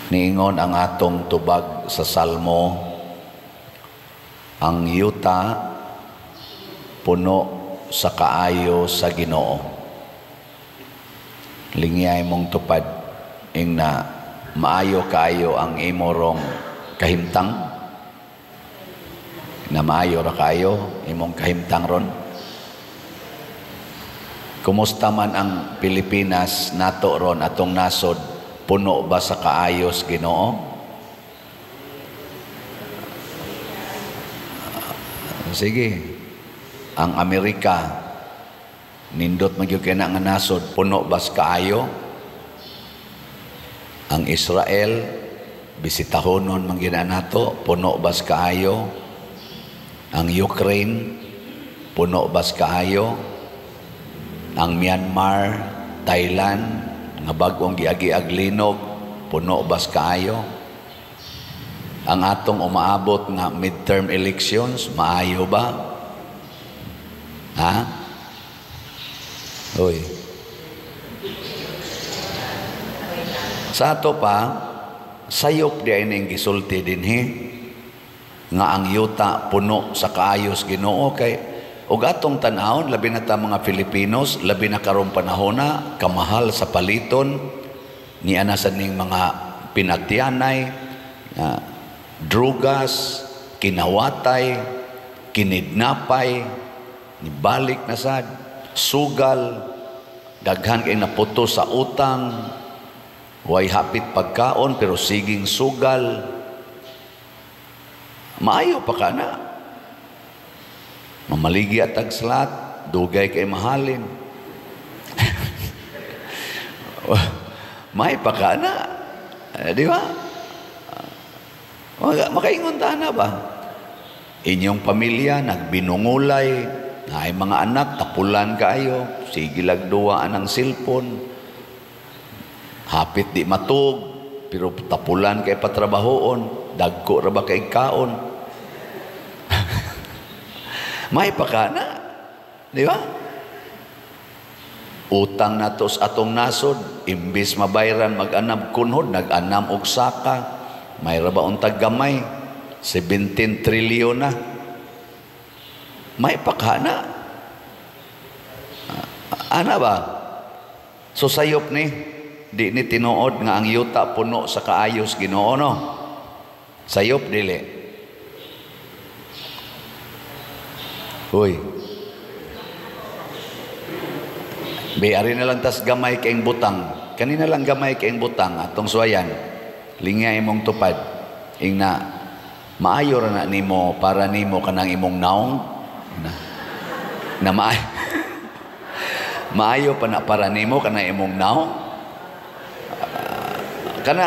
Niingon ang atong tubag sa Salmo, ang yuta puno sa kaayo sa Ginoo. Lingyay mong tupad ing na maayo kaayo ang imorong kahimtang, na maayo ra kaayo imong kahimtang ron. Kumusta man ang Pilipinas nato ron, atong nasod, puno ba sa kaayos Ginoo? Sige. Ang Amerika, nindot man gyud kay na nga nasod, puno ba sa kaayo? Ang Israel, bisitahonon man gyud na nato, puno ba sa kaayo? Ang Ukraine, puno ba sa kaayo? Ang Myanmar, Thailand, nga bag-ong giagi-ag linog, puno ba sa kaayo? Ang atong umaabot nga midterm elections, maayo ba? Ha? Uy. Sa ato pa, sayop di ay ning gisulti dinhi nga ang yuta puno sa kaayos Ginoo kay ug atong tan-awon, labi na ta mga Filipinos, labi na karong panahona, kamahal sa paliton niya na sa ning mga pinatyanay, drugas, kinawatay, kinidnapay, nibalik na sad, sugal, daghan kay naputo sa utang, way hapit pagkaon pero siging sugal. Maayo pa ka na. Mamaligi at tagsalat, dugay kay mahalin. May pa ka na. Di ba? Makaingon ta na ba? Inyong pamilya, nagbinungulay, ay mga anak, tapulan kaayo, sige lagduwa ang cellphone, hapit di matug, pero tapulan kay patrabahoon, dagko ra ba kay kaon? May pa ka na. Di ba? Utang nato sa atong nasod, imbis mabayran mag-anam kunhod, nag-anam og saka, may ra ba untag gamay, 17 trilyon na. May pa ka na. Ana ba? So sayop ni, di ni tinuod nga ang yuta puno sa kaayos Ginoo, no? Sayop dili. Uy. Be, ari na lang tas gamay kaing butang. Kanina lang gamay kaing butang atong suwayan. Lingya imong tupad. Ingna maayo ra na nimo para nimo kanang imong naong na, na maayo. Maayo pa na para nimo kanang imong naong. Kana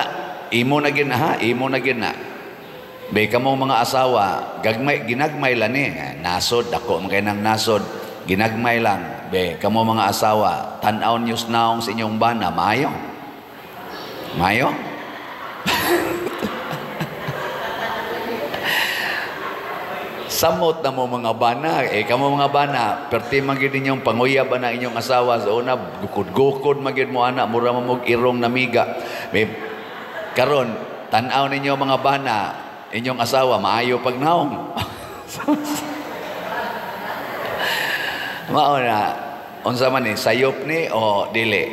imo na gid na, ha, imo na gid na. Be kamong mga asawa, gagmay ginagmay lang ni nasod, dako man kay nang nasod, ginagmay lang. Be kamo mga asawa, tan-aw news naong sa inyong bana, maayo. Maayo? Samot na mo mga bana, kamo mga bana, perti man gyud ninyong panguyab ana inyong asawa sa una, gukod-gukod man gyud mo ana, mura man mog irong namiga. Be karon tan-aw ninyo mga bana, inyong asawa maayo pag naong. Mao na, unsa man ni, sayop ni o dili?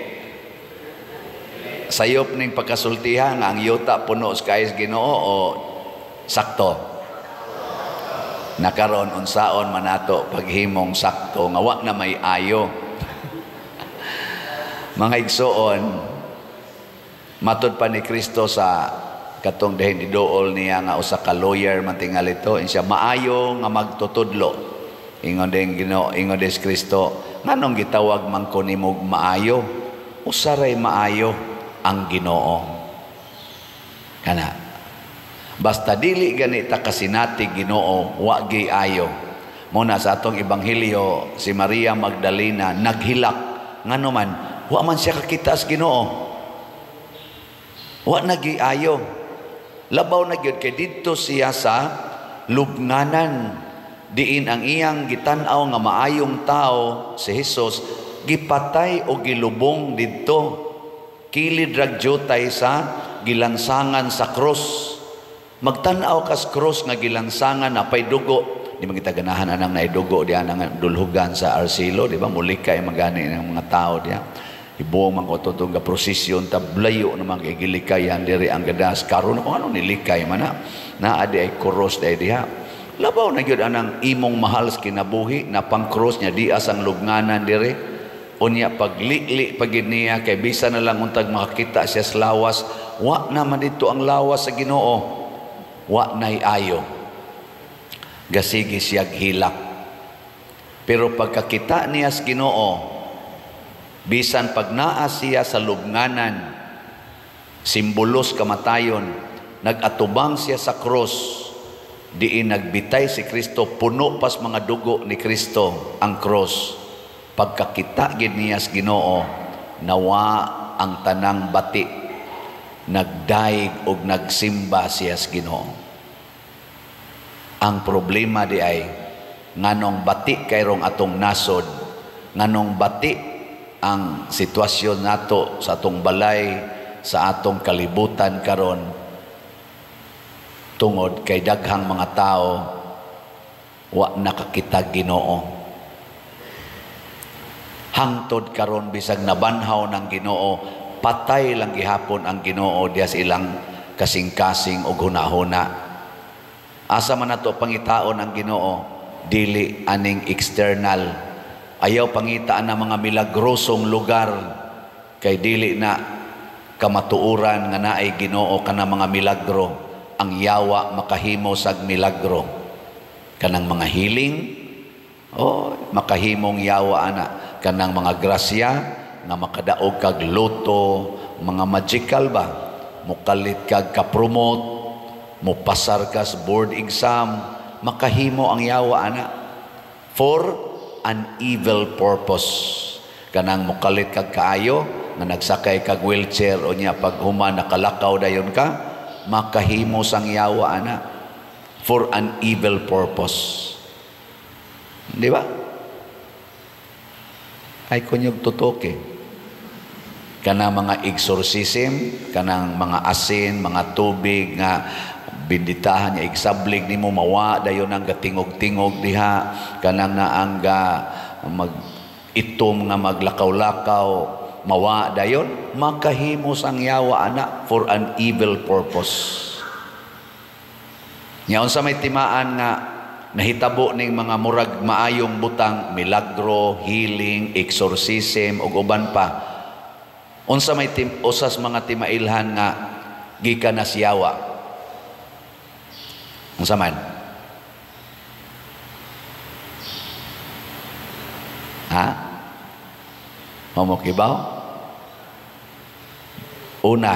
Sayop ning pagkasultihan nga ang yuta puno sa kaayos Ginoo o sakto? Nakaron unsaon man nato paghimong sakto nga wa na may ayo. Mga igsoon, matud pa ni Kristo sa katong dahin idool niya nga usa ka lawyer man tingali to, siya maayo nga magtutudlo. Ingon din Ginoo, ingon des Kristo, nganong gitawag man ko nimog maayo? Usaray maayo ang Ginoo. Kana. Basta dili ganita kasinati Ginoo, wa gi ayo. Muna sa atong ebanghelyo, si Maria Magdalena naghilak ngano man wa man siya kakita sa Ginoo. Wa nagi ayo. Labaw na gyud kay didto siya sa lubnganan, diin ang iyang gitan-aw nga maayong tao si Jesus gipatay o gilubong didto. Kilid rag jutay sa gilansangan sa cross. Magtan-aw kas cross nga gilansangan na pay dugo. Di man kita ganahan anang naidugo diya nang dulhugan sa Arcilo, di ba? Mulikay magani ng mga tao diya. Ibuong man ko itong prosesyon, tablayo naman kay gilikayan diri ang gadas. Karon kung ano nilikay man na. Naa di ay cross di diha. Labaw na gyud anang imong mahal sa kinabuhi na pang cross niya di asang lubnganan diri. Unya paglili pagid niya kay bisan na lang untag makakita siya sa lawas, wa naman dito ang lawas sa Ginoo. Wa nay ayo. Gasigi siya hilak. Pero pagkakita niya sa Ginoo, bisan pag naa siya sa lubnganan, simbolos kamatayon, nag-atubang siya sa cross, diin nagbitay si Kristo, puno pas mga dugo ni Kristo ang cross. Pagkakita gid niya sa Ginoo, nawa ang tanang bati, nagdaig og nagsimba siya sa Ginoo. Ang problema di ay nganong bati kayrong atong nasod, nganong bati ang sitwasyon nato sa atong balay, sa atong kalibutan karon, tungod kay daghang mga tao wa nakakita Ginoo. Hangtod karon bisag nabanhaw ng Ginoo, patay lang gihapon ang Ginoo diya sa ilang kasing-kasing og hunahuna. Asa man nato pangitaon ang Ginoo? Dili aning external. Ayaw pangitaan ng mga milagrosong lugar kay dili na kamatuoran nga naay Ginoo kana mga milagro. Ang yawa makahimo sag milagro. Kanang mga healing, oh, makahimong yawa ana. Kanang mga grasya nga makadaog kag loto, mga magical ba, mukalit kag kapromote, mupasar ka sa board exam, makahimo ang yawa ana for an evil purpose. Kanang mukalit kag kaayo nga nagsakay kag wheelchair o niya pag human nakalakaw dayon ka, makahimo sang yawa ana for an evil purpose. Di ba? Ay kunyog tutok eh. Kanang mga exorcism, kanang mga asin, mga tubig nga binditahan niya, igsablig nimo mawa dayon ang gatingog-tingog diha, kanang naang ga mag itom nga maglakaw-lakaw mawa dayon, makahimo sang yawa ana for an evil purpose. Nya unsa may timaan nga nahitabo ning mga murag maayong butang, milagro, healing, exorcism ug uban pa? Unsa may usas mga timailhan nga gikan na siyawa? Unsa man? Ha? Mamukibaw? Una,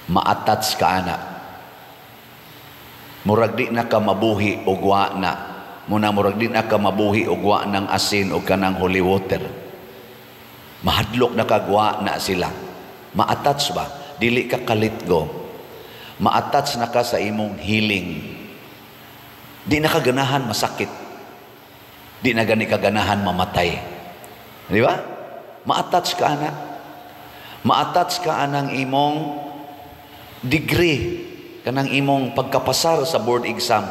maatats ka ana. Murag di na ka mabuhi og wa na. Muna murag di na ka mabuhi og wa ng asin o kanang holy water. Mahadlok na kagwa na sila. Maatats ba? Dili ka kalitgo. Maatats na ka sa imong healing. Di na ka ganahan masakit. Di na gani ka ganahan mamatay. Di ba? Maatats ka ana. Maatats ka anang imong degree, kanang imong pagkapasar sa board exam.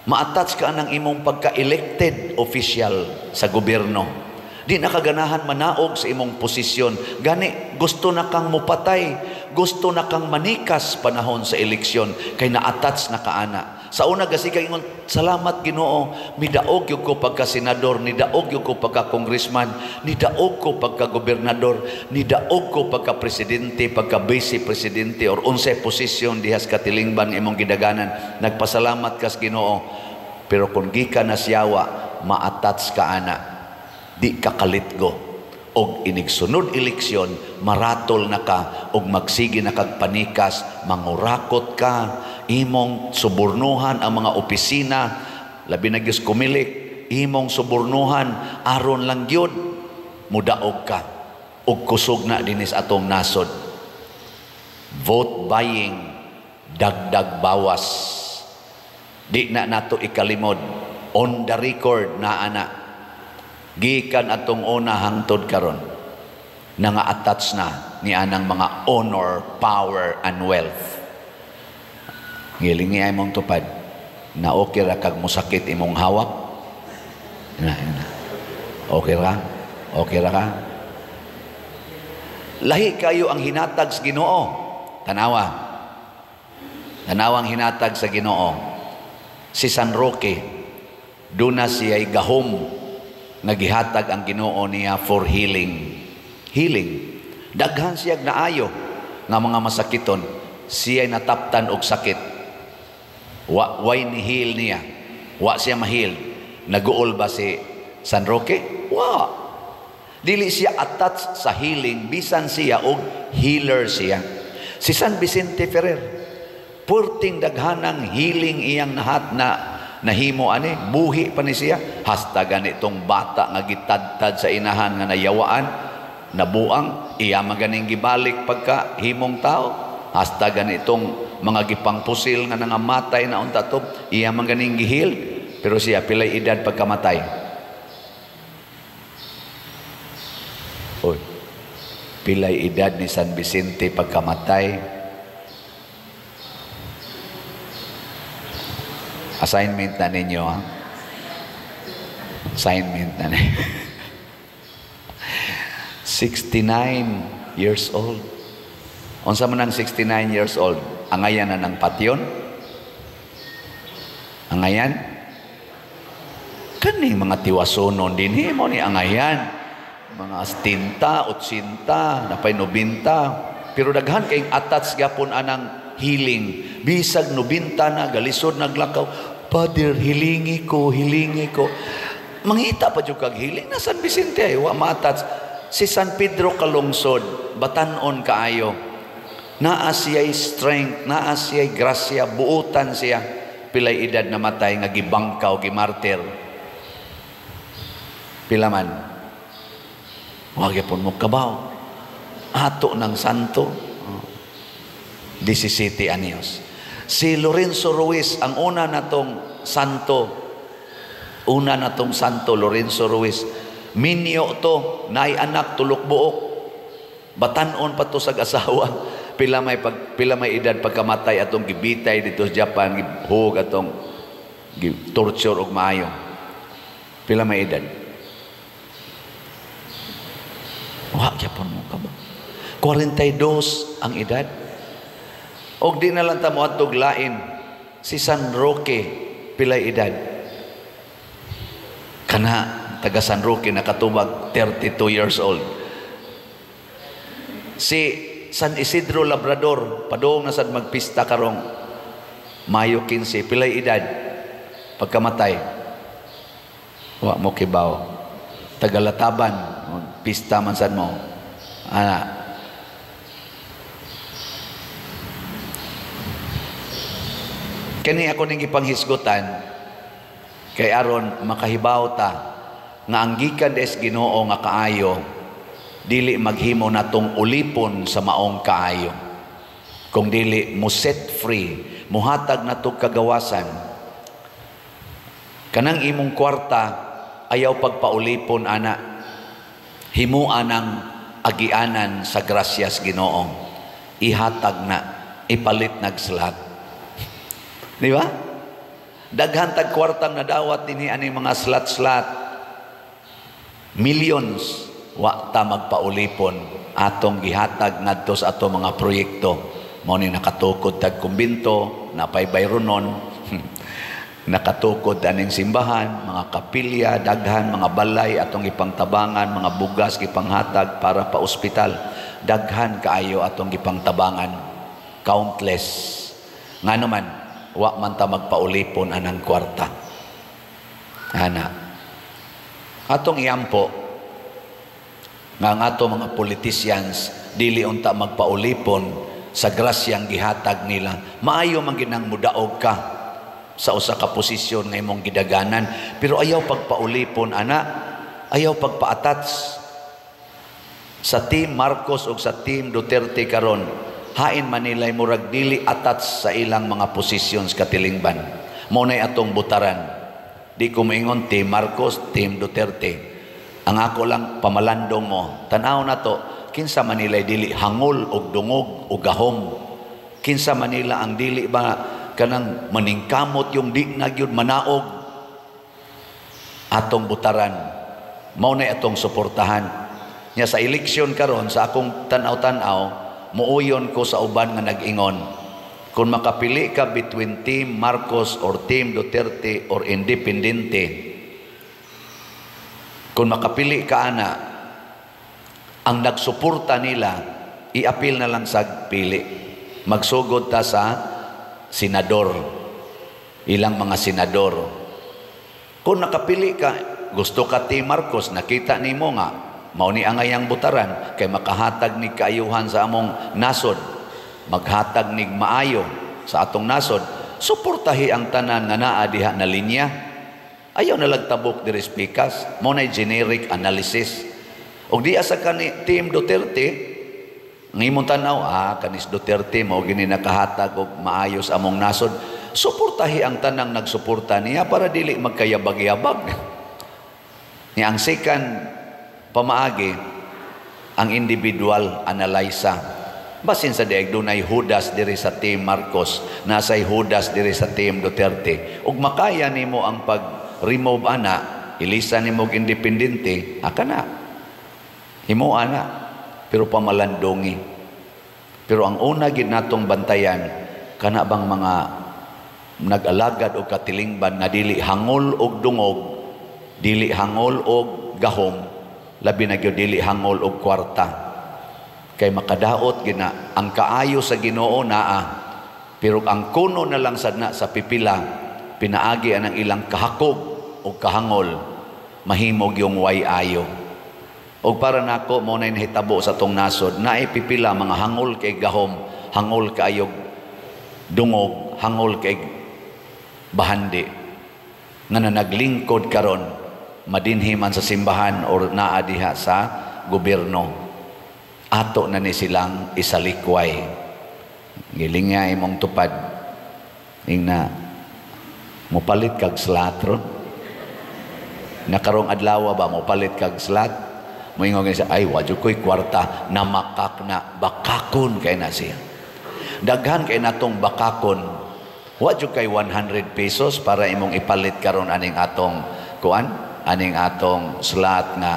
Maatats ka anang imong pagka-elected official sa gobyerno. Di na kaganahan manaog sa imong posisyon. Gani, gusto na kang mupatay, gusto na kang manikas panahon sa eleksyon, kay na-attach na kaana. Sa una gasi kay ingon, salamat Ginoo, midaog gyud ko pagka senador, nidaog gyud ko pagka congressman, nidaog ko pagka gobernador, nidaog ko pagka presidente, pagka vice presidente or unsay posisyon dihas katilingban imong gidaganan. Nagpasalamat kas Ginoo. Pero kung gikan na siyawa, ma-attach ka ana. Di ka kalitgo. Og inigsunod eleksyon, maratol na ka, og magsige na kag panikas, mangurakot ka, imong subornuhan ang mga opisina, labi na gyud kumilik, imong subornuhan, aron lang gyud, mudaog ka, og kusog na dinis atong nasod. Vote buying, dagdag bawas. Di na nato ikalimod, on the record na ana. Gikan atong una hangtod karon. Nanga-attach na ni anang mga honor, power, and wealth. Ngilingi ay mong tupad na okay ra kag musakit imong hawak. Na, na. Okay ra? Okay ra ka? Lahi kayo ang hinatag sa Ginoo. Tanawa. Tanawang hinatag sa Ginoo. Si San Roque, duna siya'y gahom nga gihatag ang Ginoo niya for healing. Healing. Daghan siya naayo nga mga masakiton, siya'y nataptan og sakit. Wa way ni heal niya. Wa siya ma-heal. Naguol ba si San Roque? Wa. Dili siya attached sa healing, bisan siya og healer siya. Si San Vicente Ferrer, purting daghanang healing iyang nahat na nahimo ani, buhi pa ni siya. Hasta ganitong bata nga gitadtad sa inahan nga nayawaan, nabuang, iya maganing gibalik pagka himong tao. Hasta ganitong mga gipangpusil nga nangamatay na unta to, iya maganing gihil. Pero siya pilay edad pagkamatay? Oy, pilay edad ni San Vicente pagkamatay? Assignment na ninyo, ha? Assignment na ninyo. 69 years old. Unsa man ang 69 years old? Angayan na ng patyon? Angayan? Kani mga tiwasonon din mo ni angayan. Mga 70, 80, napay 90. Pero daghan kayong attach gyapon anang healing. Bisag 90 na, galisod naglakaw. Father, hilingi ko, hilingi ko. Mangita pa jud kag healing na San Vicente ay wa ma-attach. Si San Pedro Kalungsod, batan-on kaayo. Naa siya'y strength, naa siya'y grasya, buotan siya. Pilay edad na matay nga gibangkaw, gimartir. Pila man? Wa gyapon mo kabaw. Ato ng santo. 17 anyos. Si Lorenzo Ruiz, ang una natong santo, una natong santo, Lorenzo Ruiz. Minyo to, naay anak, tulok buok. Batan-on pa to sa asawa. Pila may edad pagkamatay atong gibitay dito sa Japan, gihug atong torture og maayo. Pila may edad? Wa gyapon mo ka ba? 42 ang edad. Og di na lang ta moadtog lain. Si San Roque, pilay edad? Kana taga San Roque nakatubag 32 years old. Si San Isidro Labrador, padung na sad magpista karong Mayo 15, pilay edad pagkamatay? Wa mo kibaw. Tagalataban, pista man sad mo. Ana. Kani ako ning gipanghisgutan kay aron makahibaw ta nga ang gikan des Ginoo nga kaayo dili maghimo natong ulipon sa maong kaayo, kung dili mo set free, muhatag natong kagawasan. Kanang imong kwarta ayaw pagpaulipon ana, himua ng agianan sa grasyas Ginoo, ihatag na, ipalit nagslot. Di ba? Daghan tag kwartang nadawat dinhi ani mga slot-slot. Millions wa ta magpaulipon atong gihatag ngadto sa ato mga proyekto. Mao ni nakatukod tag kumbinto, napay bayronon, nakatukod aning simbahan, mga kapilya, daghan mga balay atong gipangtabangan, mga bugas gipanghatag para pa ospital. Daghan kaayo atong gipangtabangan, countless. Ngano man wa man ta magpaulipon anang kwarta. Ana. Atong iampo nga ang ato mga politicians dili unta magpaulipon sa grasyang gihatag nila. Maayo man ginang mudaog ka sa usa ka posisyon nga imong gidaganan, pero ayaw pagpaulipon ana, ayaw pagpa-attach sa team Marcos o sa team Duterte karon. Hain Manilay murag dili attach sa ilang mga positions katilingban. Mao nay atong butaran. Di ko moingon team Marcos, team Duterte. Ang ako lang pamalandong mo. Tan-aw na to, Kinsa man nila dili hangol og dungog og gahom? Kinsa man nila ang dili ba kanang maningkamot yung di na gyud manaog? Atong butaran, mao na atong suportahan. Nya sa eleksyon karon, sa akong tan-aw-tan-aw, muuyon ko sa uban nga nag-ingon, kung makapili ka between Team Marcos or Team Duterte or independente, kung makapili ka ana, ang nagsuporta nila, iapil na lang sa pili. Magsugod ta sa senador, ilang mga senador. Kung nakapili ka, gusto ka Team Marcos, nakita nimo nga mao ni ang ayang butaran kay makahatag ni kaayuhan sa among nasod, maghatag nig maayo sa atong nasod, suportahi ang tanan nga naa diha na linya. Ayaw na tabok diri pikas. Mao na generic analysis. Og di asa kani Team Duterte, ang imong tan-aw, kanis Duterte mao gini nakahatag og maayo sa among nasod, suportahi ang tanang nagsuporta niya para dili magkayabag-yabag. Ni ang second pamaagi, ang individual analysa. Basin sa diag dunay Judas diri sa Team Marcos, nasay Judas diri sa Team Duterte. Ug makaya nimo ang pag-remove ana, ilisa nimo og independente, aka na. Himo ana, pero pamalandungi. Pero ang una gid natong bantayan, kana bang mga nag-alagad og katilingban nga dili hangol og dungog, dili hangol og gahom, labi na gyud dili hangol og kwarta. Kay makadaot gina ang kaayo sa Ginoo naa, pero ang kuno na lang sad na sa pipila pinaagi anang ilang kahakog o kahangol, mahimog yung way ayo. Og para nako, mo na nahitabo sa tong nasod, naay pipila mga hangol kay gahom, hangol kaayog dungog, hangol kay bahandi nga na naglingkod karon, madinhi man sa simbahan or naa diha sa gobyerno. Ato na ni silang isalikway. Giling nga imong tupad, ingna mopalit kag slot ron. Nakarong adlaw ba, mopalit kag slot, moingon siya, "Ay, wa jud ko'y kwarta." Namakak na, bakakon kay na siya. Daghan kay natong bakakon. Wa jud kay 100 pesos para imong ipalit karon aning atong kuan, aning atong slot nga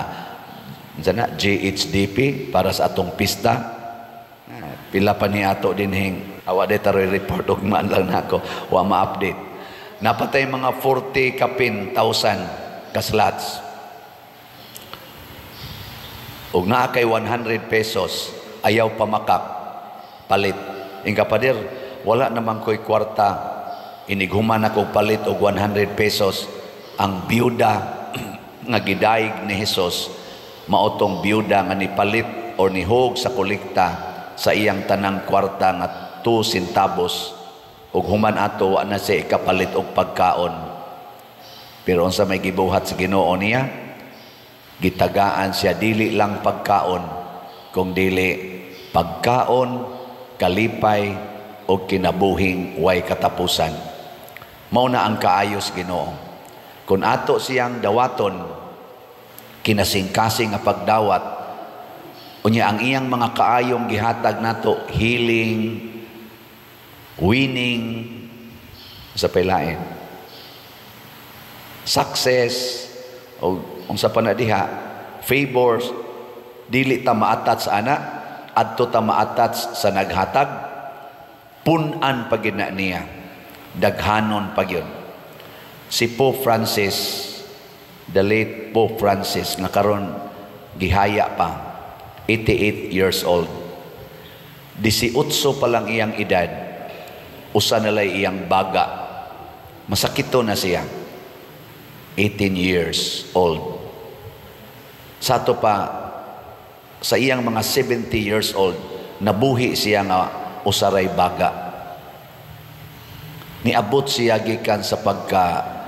sana GHDP para sa atong pista. Pila pa ni ato dinhing awa de taroy report og man lang nako, wa ma-update. Napatay mga 40 kapin thousand ka slots. Ug naa kay 100 pesos, ayaw pamakak, palit. Ingka, "Pader, wala naman ko'y kwarta." Inighuman ako palit og 100 pesos. Ang byuda nga gidayeg ni Hesus maotong byuda nga nipalit o nihog sa kolekta sa iyang tanang kwarta nga 2 centavos, ug human ato wa na siya ikapalit og pagkaon. Pero unsa may gibuhat sa Ginoo niya? Gitagaan siya dili lang pagkaon, kung dili pagkaon, kalipay o kinabuhing way katapusan. Mao na ang kaayos Ginoo. Kung ato siyang dawaton, kinasingkasing nga pagdawat, unya ang iyang mga kaayong gihatag nato, healing, winning, sa pailain, success, o unsa pa na diha, favors, dili ta maatat sa ana, adto ta maatat sa naghatag, pun-an pa gid na niya, daghanon pa gyud. Si Pope Francis, the late Pope Francis, nga karon gihaya pa, 88 years old. 18 pa lang iyang edad, usa na lay iyang baga. Masakito na siya. 18 years old. Sa ato pa, sa iyang mga 70 years old, nabuhi siya nga usaray baga. Niabot siya gikan sa pagka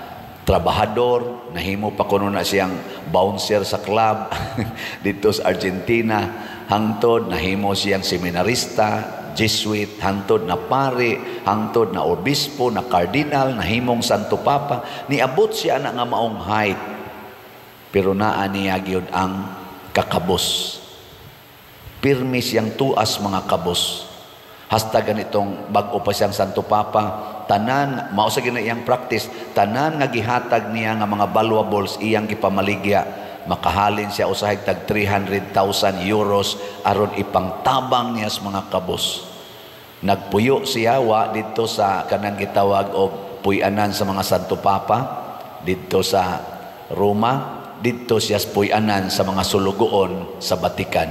trabahador, nahimo pa kuno na siyang bouncer sa club dito sa Argentina, hangtod nahimo siyang seminarista, Jesuit, hangtod na pare, hangtod na obispo, na cardinal, nahimong Santo Papa. Niabot siya na nga maong height. Pero naa niya gyud ang kakabos. Pirmi siyang tuas mga kabos. Hasta ganitong bag-o pa siyang Santo Papa, tanan mao sa gina iyang practice, tanan nga gihatag niya nga mga valuables iyang gipamaligya. Makahalin siya usahay tag €300,000 aron ipangtabang niya sa mga kabos. Nagpuyo siya wa didto sa kanang gitawag og puy-anan sa mga Santo Papa didto sa Roma, didto siya sa puy-anan sa mga sulugoon sa Vatican.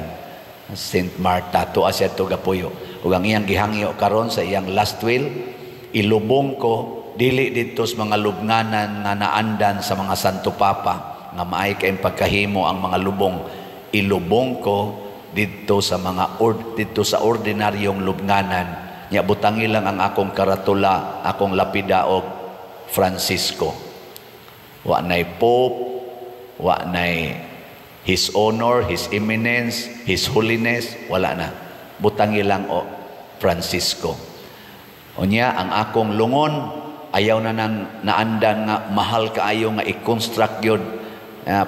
Saint Martha, tuwa siya to gapuyo. Ug ang iyang gihangyo karon sa iyang last will, ilubong ko dili didto sa mga lubnganan nga naandan sa mga Santo Papa nga maay kay pagkahimo ang mga lubong, ilubong ko didto sa ordinaryong lubnganan nya, butangi lang ang akong karatula, akong lapida og Francisco. Wa nay Pope, wa nay His Honor, His Eminence, His Holiness, wala na. Butangi lang o Francisco. Unya, ang akong lungon, ayaw na nang naandan nga mahal kaayo nga i-construct yun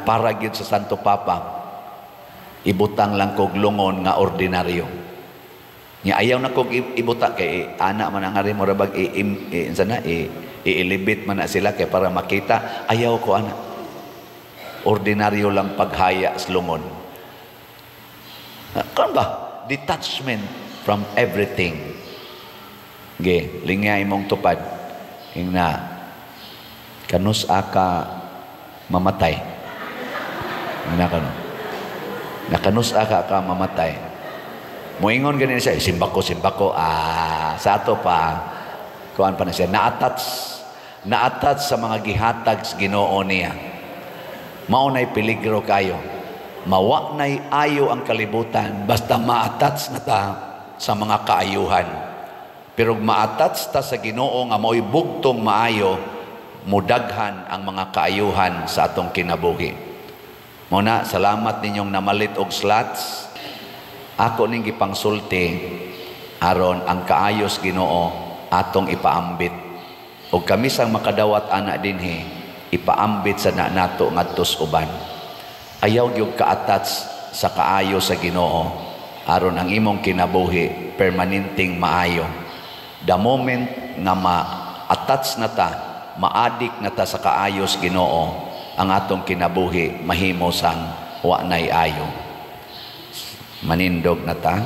para gyud sa Santo Papa. Ibutang lang kog lungon nga ordinaryo. Nya ayaw na kog ibutang kay ana man ang ari mura bag i, i, i, na, i-elevate man na sila kay para makita. Ayaw ko ana. Ordinaryo lang paghaya sa lungon. Kan ba? Detachment from everything. Ge, lingya imong tupad. Ingna, kanus aka mamatay. Ingna kano. Nakanus aka ka mamatay. Moingon ganin siya, simbako, simbako. Ah, sa ato pa, kuan pa na siya, na-attach sa mga gihatag sa Ginoo niya. Mao na'y peligro kayo. Mawa na'y ayo ang kalibutan, basta ma-attach na ta sa mga kaayuhan. Pero ma-attach ta sa Ginoo nga mao'y bugtong maayo, mudaghan ang mga kaayuhan sa atong kinabuhi. Muna, salamat ninyong namalit og slots. Ako ning gipangsulti aron ang kaayos Ginoo atong ipaambit. Og kami sang makadawat ana dinhi, ipaambit sa na nato ngadto uban. Ayaw gyud ka-attach sa kaayo sa Ginoo aron ang imong kinabuhi permanenteng maayo. The moment nga ma-attach na ta, maadik na ta sa kaayos Ginoo, ang atong kinabuhi mahimo sang wa nay ayo. Manindog na ta.